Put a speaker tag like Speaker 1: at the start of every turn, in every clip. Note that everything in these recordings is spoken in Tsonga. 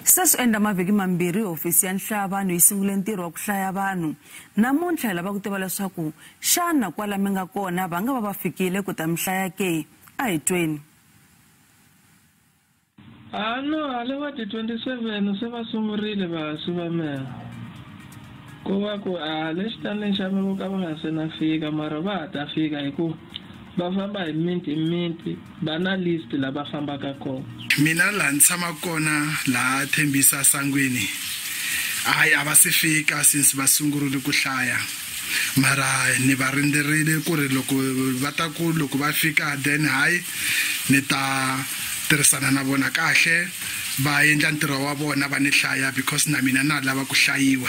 Speaker 1: Se swi endla mavhiki mambirhi hofisi ya nhlaya vanhu yi sungule ntirho wa ku hlaya vanhu. Namuntlha hi lava ku tiva leswaku xana kwala mi nga kona va nga va va fikile ku ta mi hlaya ke? A hi tweni.
Speaker 2: Ah no, hale va ti 27 se va sungurile vahasi va mehe. Ko va ku a le xitanini xa me vo ka va nga se na fika, mara va ha ta fika hi ku va famba hi miti hi miti, va na list la va fambaka kona.
Speaker 3: Mina laha ni tshamaka kona laha Thembisa Sangweni, hayi a va se fika since va sungurile ku hlaya, mara ni va rindzerile ku ri loko va ta ku loko va fika then hayi ni ta tirhisana na vona kahle, va endla ntirho wa vona va ni hlaya because na mina na lava ku hlayiwa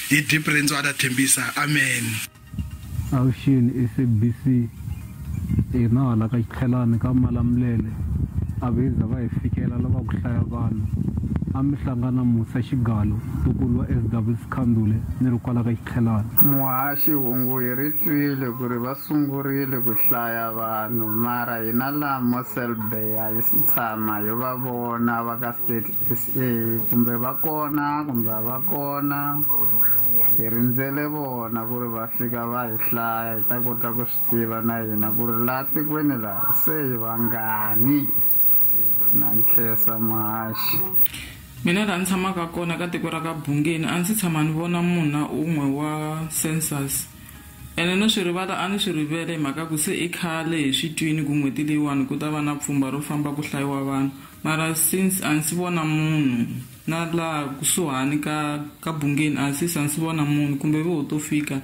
Speaker 3: hi Deep Renzo a ta Thembisa. Amen.
Speaker 4: Avuxeni SABC, hina hala ka Xitlhelani ka Malamulele a ve za va hi fikela lava ku hlaya vanhu. A mi hlangana Musa Xigalo, ntukulu wa SW Sikhandule, ni ri kwala ka Xitlhelani.
Speaker 5: Muhaxi, hungu hi ri twile ku ri va sungurile ku hlaya vanhu, mara hina laha Mossel Bay a hi si tshama hi va vona va ka State SA, kumbe va kona kumbe a va kona. Hi rindzele vona ku ri va fika va hi hlaya, hi ta kota ku swi tiva na hina ku ri laha tikweni laha se hi vangani. Na nkhensa muhaxi.
Speaker 2: Mina laha ni tshamaka kona ka tiko ra ka Bungeni a ndzi tshama ni vona munhu na un'we wa census, ene no swi rivala a ni swi rivele hi mhaka ku se i khale hi swi twini ku n'hweti leyiwani ku ta va na pfhumba ro famba ku hlayiwa vanhu, mara since a ndzi vona munhu na laha kusuhani ka Bungeni a si a ndzi vona munhu kumbe vo to fika.